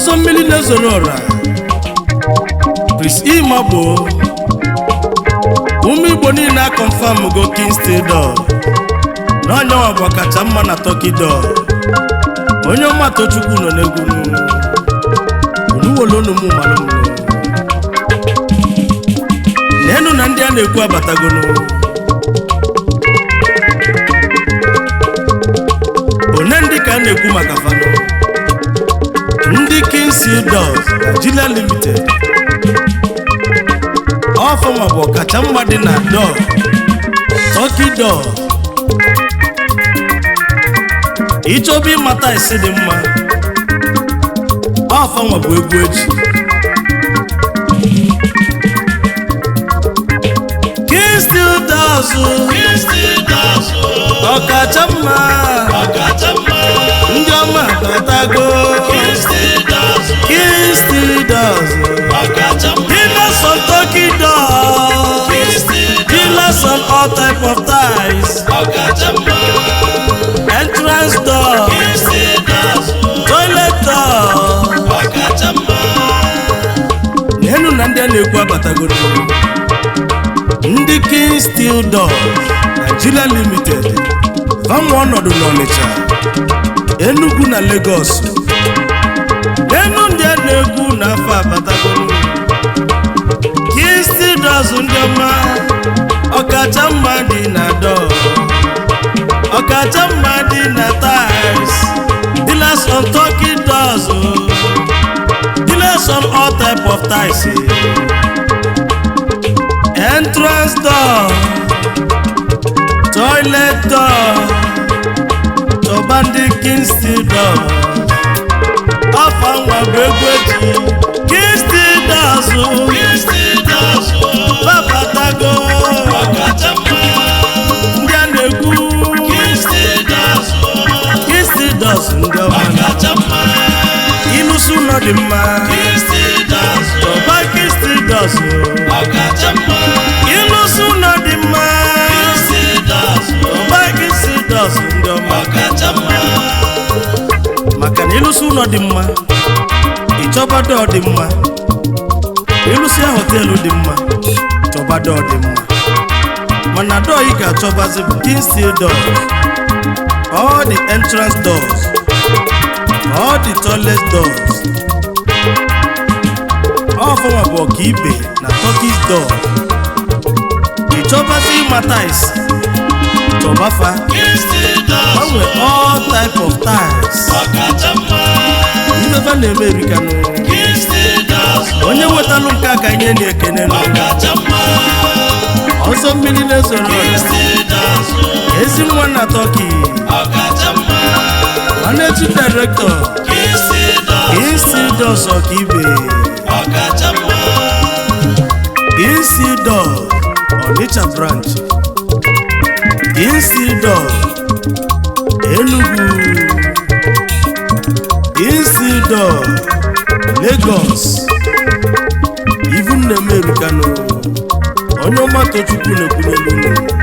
Ọzọ mmiri na-ezoro ọra, Prince Imagbo, ụmụ Igbo niile a confirm go King Steel Door na onyenwa bụ ọkacha mma na Turkey door. Onye ọma Tochukwu nọ n'egwu onuwolonumụ malụmụ n'enu na ndị a na-ekwu abatagonu. One ndị ka a na-ekwu maka fanụ ndị King Steel Doors Nigeria Limited, ọfọma bụ ọkacha mma dị na door, Turkey door. Ịchọba ịmata isi dị mma, ọfọma bụ egwu eji King Steel Doors. King Steel Doors. Ọkacha mma. Ọkacha mma. Ndị ọma batago. King Steel Doors. King Steel Doors. Ọkacha mma. Dealers on Turkey doors. King Steel Doors. Dealers on all type of ties. Ọkacha mma. Entrance door. King Steel Doors. Toilet door. Ọkacha mma. N'elu na ndị a na-ekwu abatagoro ndị King Steel Doors Nigeria Limited, vanwe ọnọdụ n'Ọnịcha, Enugu na Lagos. N'elu ndị a na-ekwu n'afọ abatagoro King Steel Doors, ndị ọma, ọkacha mma dị na door, ọkacha mma dị na tiles, dealers on Turkey doors, dealers on all type of tiles, entrance door, toilet door. Chọba ndị King Steel Doors. Ọfa nwa bụ egwu eji King Steel Doors. King Steel Doors. Babatago. Ọkacha mma. Ndị a na-ekwu. King Steel Doors. King Steel Doors, ndị ọma. Ọkacha mma. Ịlụsị ụlọ dị mma. King Steel Doors. Chọba King Steel Doors. Ọkacha mma. Ịlụsị ụlọ dị mma. King Steel Doors. Chọba King Steel Doors, ndị ọma. Ọkacha mma. Maka na ịlụsị ụlọ dị mma, ịchọba door dị mma. Ịlụsịa hotel dị mma, chọba door dị mma. Mana door ị ga-achọbazi bụ King Steel Doors. All the entrance doors, all the toilet doors, ọfọma bụ ọkaibe na Turkish door. Ịchọbazi ịma tiles, chọbafa. King Steel Doors. Gbanwe all type of tiles. Ọkacha mma. Ifefe na-eme erikanụ. King Steel Doors. Onye wetalụ nke aka ihe na-ekene nụ. Ọkacha mma. Ọzọ mmiri na-ezoro King ọra. Steel Doors. Ezi nwa na Turkey. Ọkacha mma. Managing director. King Steel Doors. King Steel Doors, ọkaibe. Ọkacha mma. King Steel Doors Onitsha branch, King Steel Doors Enugu, King Steel Doors Lagos. Ivu nna emerikano, onye ọma Tochukwu na-ekwunyelu unu.